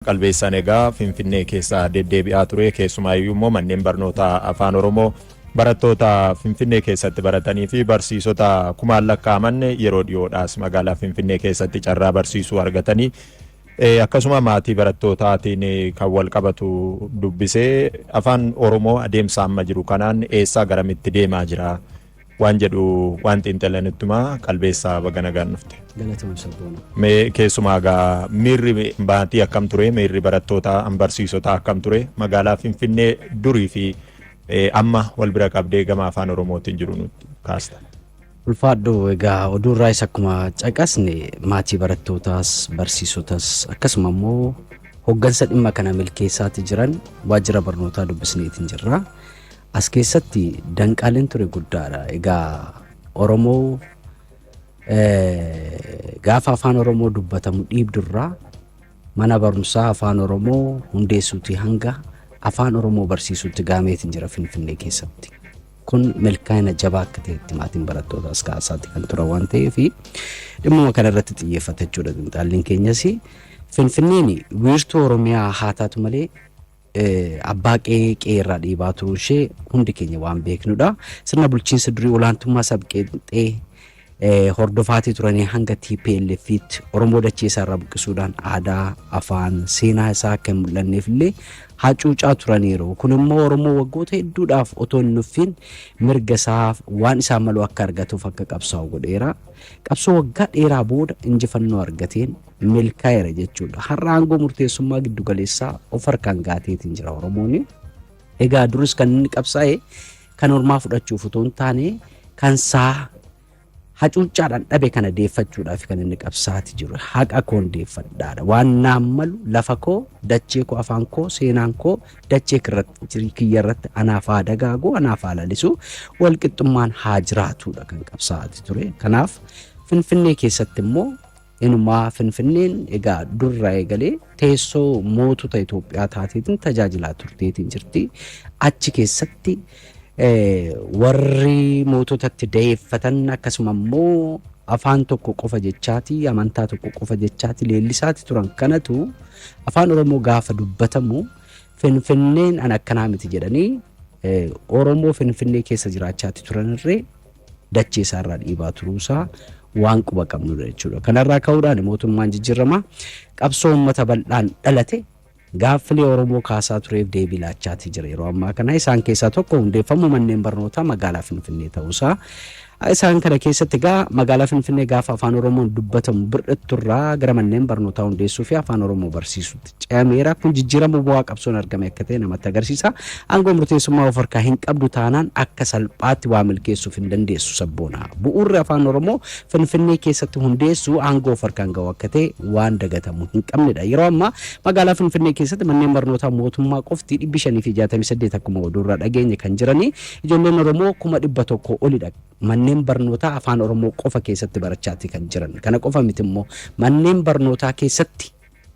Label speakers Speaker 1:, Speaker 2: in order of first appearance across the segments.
Speaker 1: Qalbeessaan egaa Finfinnee keessa deddeebi'aa ture, keessumaayyuu immoo manneen barnootaa Afaan Oromoo barattoota Finfinnee keessatti baratanii fi barsiisota kumaan lakkaa'aman yeroo dhiyoodhaas magaalaa Finfinnee keessatti carraa barsiisuu argatanii, akkasuma maatii barattootaatiin kan wal qabatu dubbisee, Afaan Oromoo adeemsa amma jiru kanaan eessaa garamitti deemaa jira waan jedhu waan xiinxalanittuma. Qalbeessaa, baga nagaan dhufte.
Speaker 2: Galatoom, Sabboona.
Speaker 1: Mee keessumaa egaa miirri maatii akkam ture? Miirri barattootaa, barsiisotaa akkam ture? Magaalaa Finfinnee durii fi amma wal bira qabdee gama Afaan Oromootiin jiru nutti kaasta.
Speaker 2: Ulfaadhu. Egaa oduurraayis akkuma caqasne, maatii barattootaas, barsiisotas, akkasuma immoo hoggansa dhimma kana milkeessaatti jiran waajjira barnootaa dubbisneetiin jirra. As keessatti danqaaleen ture guddaadha. Egaa Oromoo gaafa Afaan Oromoo dubbatamu dhiibdurraa mana barumsaa Afaan Oromoo hundeessuutii hanga Afaan Oromoo barsiisuutti gaameetiin jira Finfinnee keessatti. Kun milkaa'ina jabaa akka ta'etti maatiin barattootaas kaasaatti kan turan waan ta'eef, dhimmuma kana irratti xiyyeeffata jechuudha xiinxalliin keenyas. Finfinneen wiirtuu Oromiyaa haa taatu malee, abbaa qe'ee qe'ee irraa dhiibaa turuu ishee hundi keenya waan beeknudha. Sirna bulchiinsa durii olaantummaa sabqeexee hordofaatii turanii hanga TPLFitti Oromoo dachee isaa irraa buqqisuudhaan aadaa, afaan, seenaa isaa akka hin mul'anneef illee hacuucaa turaniiru. Kun immoo Oromoo waggoota hedduudhaaf otoo hin nuffiin mirga isaa waan isaa malu akka argatuuf akka qabsaa'u godheera. Qabsoo waggaa dheeraa booda injifannoo argateen milkaa'eera jechuudha. Har'a aangoo murteessummaa giddugaleessaa of harkaan gaateetiin jira Oromoon. Egaa duris kan inni qabsaa'e kan ormaa fudhachuuf otoo hin taane, kan isaa hacuuccaadhaan dhabe kana deeffachuudhaaf kan inni qabsaati jiru. Haqa koon deeffadhaadha. Waan naan malu, lafa koo, dachee koo, afaan koo, seenaan koo dachee kiyya irratti anaaf haa dagaagu, anaaf haa lalisu, walqixxummaan haa jiraatudha kan qabsaati ture. Kanaaf Finfinnee keessatti immoo inumaa Finfinneen egaa durraa eegalee teessoo mootota Itoophiyaa taateetiin tajaajilaa turteetiin jirti. Achi keessatti warri moototatti da'eeffatan, akkasuma immoo afaan tokko qofa jechaati, amantaa tokko qofa jechaati leellisaati turan kanatu Afaan Oromoo gaafa dubbatamu Finfinneen an akkanaa miti jedhanii Oromoo Finfinnee keessa jiraachaati turanirree dachee isaarraa dhiibaa turuusaa waan quba qabnudha jechuudha. Kanarraa ka'uudhaan mootummaan jijjiiramaa qabsoo uummata bal'aan dhalate gaaffilee Oromoo kaasaa tureef deebii laachaatii jira yeroo ammaa kana. Isaan keessaa tokko hundeeffamuu manneen barnootaa magaalaa Finfinnee ta'uusaa. Isaan kana keessatti egaa magaalaa Finfinnee gaafa Afaan Oromoon dubbatamu bir'atturraa gara manneen barnootaa hundeessuu fi Afaan Oromoo barsiisuutti ce'ameera. Kun jijjiirama bu'aa qabsoon argame akka ta'e namatti agarsiisa. Aangoo murteessummaa of harkaa hin qabdu taanaan akka salphaatti waa milkeessuuf hin dandeessu, Sabboona. Bu'uurri Afaan Oromoo Finfinnee keessatti hundeessuu aangoo of harkaan ga'u akka ta'e waan dagatamu hin qabnedha. Yeroo ammaa magaalaa Finfinnee keessatti manneen barnootaa mootummaa qofti 568 akkuma oduurraa dhageenye kan jiranii, ijoolleen Oromoo 100,000 olidha. Manneen barnootaa Afaan Oromoo qofa keessatti barachaati kan jiran. Kana qofa miti immoo, manneen barnootaa keessatti,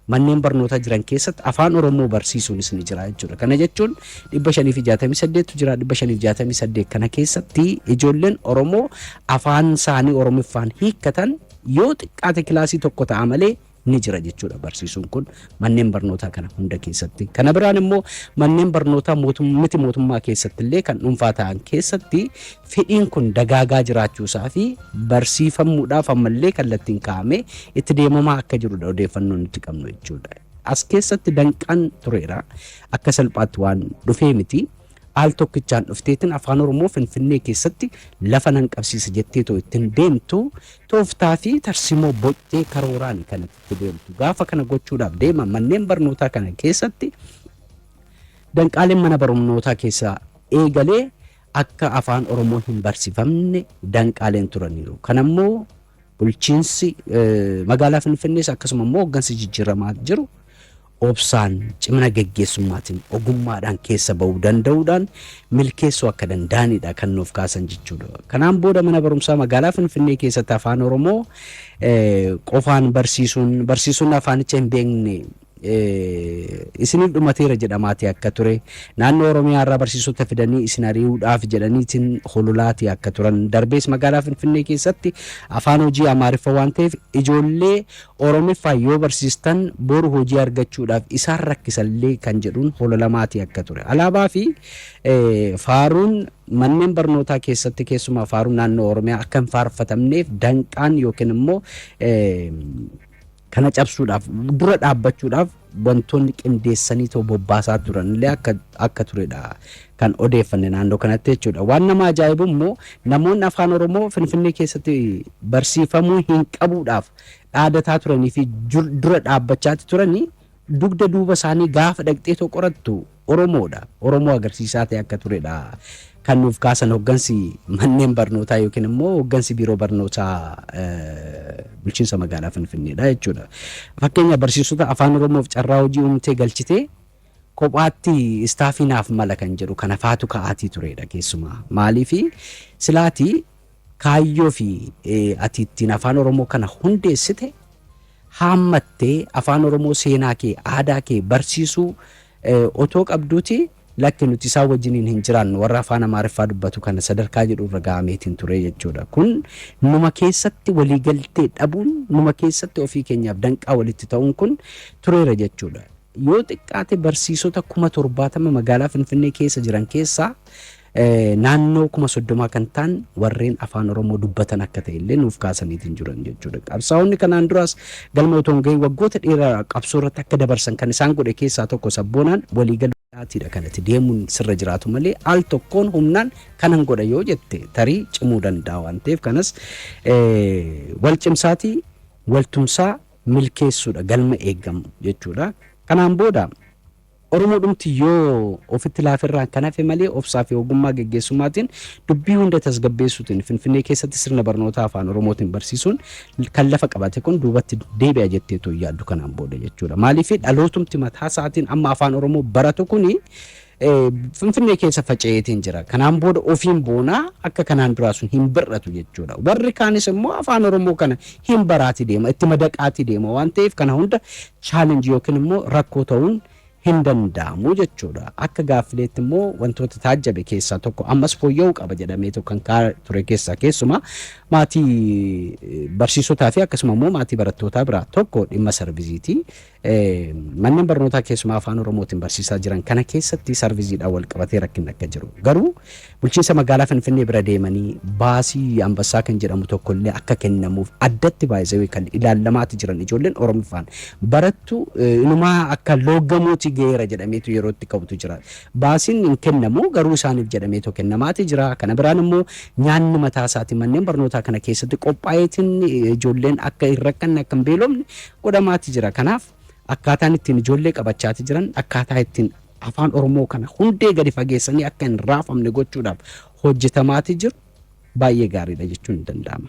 Speaker 2: manneen barnootaa jiran keessatti Afaan Oromoo barsiisuunis ni jira jechuudha. Kana jechuun 568tu jira. 568 kana keessatti ijoolleen Oromoo afaan isaanii Oromiffaan hiikkatan yoo xiqqaate kilaasii tokko ta'a malee ni jira jechuudha barsiisuun kun manneen barnootaa kana hunda keessatti. Kana biraan immoo manneen barnootaa miti mootummaa keessatti illee, kan dhuunfaa ta'an keessatti fedhiin kun dagaagaa jiraachuusaa fi barsiifamuudhaaf ammallee kallattiin kaa'amee itti deemamaa akka jirudha odeeffannoo nuti qabnu jechuudha. As keessatti danqaan tureera. Akka salphaatti waan dhufee miti. Al tokkichaan dhufteetiin Afaan Oromoo Finfinnee keessatti lafa nan qabsiisa jetteetoo ittiin deemtu, tooftaa fi tarsimoo boctee karooraan kan itti deemtu. Gaafa kana gochuudhaaf deeman manneen barnootaa kana keessatti danqaaleen mana barnootaa keessaa eegalee akka Afaan Oromoo hin barsiifamne danqaaleen turaniiru. Kanammoo bulchiinsi magaalaa Finfinnees, akkasuma immoo hooggansi jijjiiramaa jiru obsaan, cimina geggeessummaatiin, ogummaadhaan keessa ba'uu danda'uudhaan milkeessuu akka danda'anidha kan nuuf kaasan jechuudha. Kanaan booda mana barumsaa magaalaa Finfinnee keessatti Afaan Oromoo qofaan barsiisuun, barsiisuun afaanicha hin beekne Isiniif dhumateera jedhamaatii akka ture, naannoo Oromiyaa irraa barsiisota fidanii isin ari'uudhaaf jedhaniitiin hololaatii akka turan, darbees magaalaa Finfinnee keessatti afaan hojii Amaariffa waan ta'eef ijoollee Oromiffaa yoo barsiistan boru hojii argachuudhaaf isaan rakkisallee kan jedhuun hololamaatii akka ture. Alaabaa fi faaruun manneen barnootaa keessatti, keessumaa faaruun naannoo Oromiyaa akka hin faarfatamneef danqaan yookiin immoo kana cabsuudhaaf dura dhaabbachuudhaaf wantoonni qindeessanii ta'u bobbaasaa turan illee akka turedha kan odeeffanne naannoo kanatti jechuudha. Waan nama ajaa'ibu immoo namoonni afaan Oromoo Finfinnee keessatti barsiifamuu hin qabuudhaaf dhaadataa turanii fi dura dhaabbachaati turanii dugda duuba isaanii gaafa dhaqxeetoo qorattu Oromoodha. Oromoo agarsiisaa ta'e akka turedha kan nuuf kaasan hoggansi manneen barnootaa yookiin immoo hoggansi biiroo barnootaa bulchiinsa magaalaa Finfinneedha jechuudha. Fakkeenya, barsiisota afaan Oromoof carraa hojii uumtee galchitee kophaatti istaafii naaf mala kan jedhu kana faatu ka'aatii turedha keessumaa. Maaliifi silaatii kaayyoo fi ati ittiin afaan Oromoo kana hundeessite haammattee afaan Oromoo, seenaa kee, aadaa kee barsiisuu otoo qabduuti, lakki, nuti isaan wajjiniin hin jiraannu, warra afaan Amaariffaa dubbatu kana sadarkaa jedhu irra ga'ameetiin ture jechuudha. Kun numa keessatti waliigaltee dhabuun, numa keessatti ofii keenyaaf danqaa walitti ta'uun kun tureera jechuudha. Yoo xiqqaate barsiisota 70,000 magaalaa Finfinnee keessa jiran keessaa naannoo 30,000 kan ta'an warreen afaan Oromoo dubbatan akka ta'e illee nuuf kaasaniitiin jiran jechuudha. Qabsaa'onni kanaan duraas galma otoo hin gahin waggoota dheeraa qabsoo irratti akka dabarsan kan isaan godhe keessaa tokko sabboonaan waliigaluudhaatiidha kanatti deemuun sirra jiraatu malee al tokkoon humnaan kanan godha yoo jette tarii cimuu danda'a waan ta'eef, kanas wal cimsaatii waltumsaa milkeessuudha galma eegamu jechuudha. Kanaan booda Oromoo dhumti yoo ofitti laafirraan kan hafe malee obsaa fi ogummaa geggeessummaatiin dubbii hunda tasgabbeessuutiin Finfinnee keessatti sirna barnootaa afaan Oromootiin barsiisuun kan lafa qabate kun duubatti deebi'a jetteetu yaaddu kanaan booda jechuudha. Maaliif, dhalootumti mataa isaatiin amma afaan Oromoo baratu kuni Finfinnee keessa faca'eetiin jira. Kanaan booda ofiin boonaa akka kanaan duraa sun hin bir'atu jechuudha. Warri kaanis immoo afaan Oromoo kana hin baraati deema, itti madaqaati deema waan ta'eef kana hunda challenge yookiin immoo rakkoo ta'uun hin danda'amu jechuudha. Akka gaaffileetti immoo wantoota taajjabe keessaa tokko, ammas fooyya'uu qaba jedhameetu kan kaa'aa ture keessaa, keessumaa maatii barsiisotaa fi akkasuma immoo maatii barattootaa biraa, tokko dhimma sarviziiti. Manneen barnootaa keessumaa afaan Oromootiin barsiisaa jiran kana keessatti sarviziidhaan wal qabatee rakkinni akka jiru. Garuu bulchiinsa magaalaa Finfinnee bira deemanii baasii Ambassaa kan jedhamu tokko illee akka kennamuuf addatti baay'isee kan ilaalamaati jiran, ijoolleen Oromiffaan barattu inumaa akka looggamuuti ga'eera jedhameetu yeroo itti ka'utu jira. Baasiin hin kennamu, garuu isaaniif jedhameetu kennamaati jira. Kana biraan immoo nyaanni mataa isaatiin manneen barnootaa kana keessatti qophaa'eetiin ijoolleen akka hin rakkanne, akka hin beelofne godhamaati jira. Kanaaf akkaataan ittiin ijoollee qabachaati jiran, akkaataa ittiin afaan Oromoo kana hundee gadi fageessanii akka hin raafamne gochuudhaaf hojjetamaati jiru baay'ee gaariidha jechuun hin danda'ama.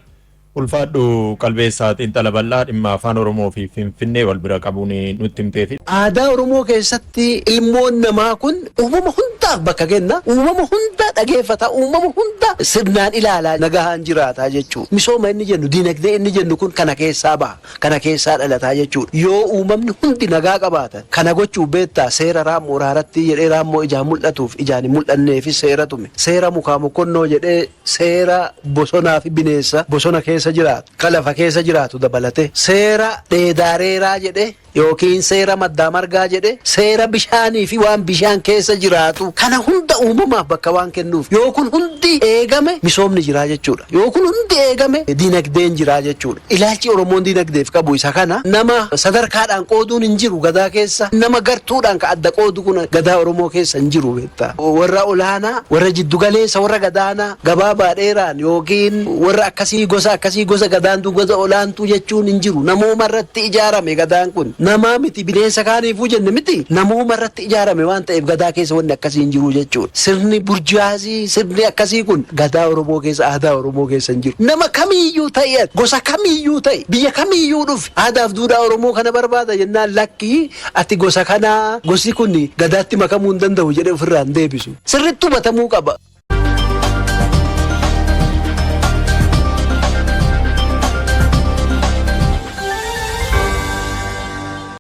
Speaker 1: Ulfaadhu Qalbeessaa, xiinxala bal'aa dhimma afaan Oromoo fi Finfinnee wal bira qabuun nutti himteefi.
Speaker 3: Aadaa Oromoo keessatti ilmoon namaa kun uumama hundaaf bakka kenna. Uumama hunda dhageeffata. Uumama hunda sirnaan ilaalaa nagahaan jiraataa jechuudha. Misooma inni jennu, diinagdee inni jennu kun kana keessaa baha. Kana keessaa dhalataa jechuudha. Yoo uumamni hundi nagaa qabaatan, kana gochuuf beektaa, seera raammoo raaratti jedhee raammoo ijaan mul'atuuf ijaan hin mul'anneefis seera tume. Seera mukaa mokkonnoo jedhee seera bosonaa fi bineensa bosona keessa jiraatu, ka lafa keessa jiraatu dabalate. Seera dheedaareeraa jedhee yookiin seera maddaa margaa jedhee seera bishaanii fi waan bishaan keessa jiraatu kana hunda uumamaaf bakka waan kennuuf, yoo kun hundi eegame misoomni jiraa jechuudha. Yoo kun hundi eegame dinagdeen jiraa jechuudha. Ilaalchi Oromoon dinagdeef qabu isa kana. Nama sadarkaadhaan qooduun hin jiru gadaa keessa. Nama gartuudhaan ka adda qoodu kun gadaa Oromoo keessa hin jiru beektaa. Warra olaanaa, warra jiddugaleessa, warra gadaanaa, gabaabaa dheeraan yookiin warra akkasii, gosa akkasii, gosa gadaantuu, gosa olaantuu jechuun hin jiru. Namooma irratti ijaarame gadaan kun. Namaa miti, bineensa kaaniifuu jenne miti, namooma irratti ijaarame waan ta'eef gadaa keessa wanni akkasii hin jiru jechuudha. Sirni burjaazii, sirni akkasii kun gadaa Oromoo keessa, aadaa Oromoo keessa hin jiru. Nama kamiiyyuu ta'e, gosa kamiiyyuu ta'e, biyya kamiiyyuu dhufe, aadaaf duudhaa Oromoo kana barbaada jennaan, lakkii, ati gosa kanaa, gosi kun gadaatti makamuu hin danda'u jedhee ofirraa hin deebisu. Sirriitti hubatamuu qaba.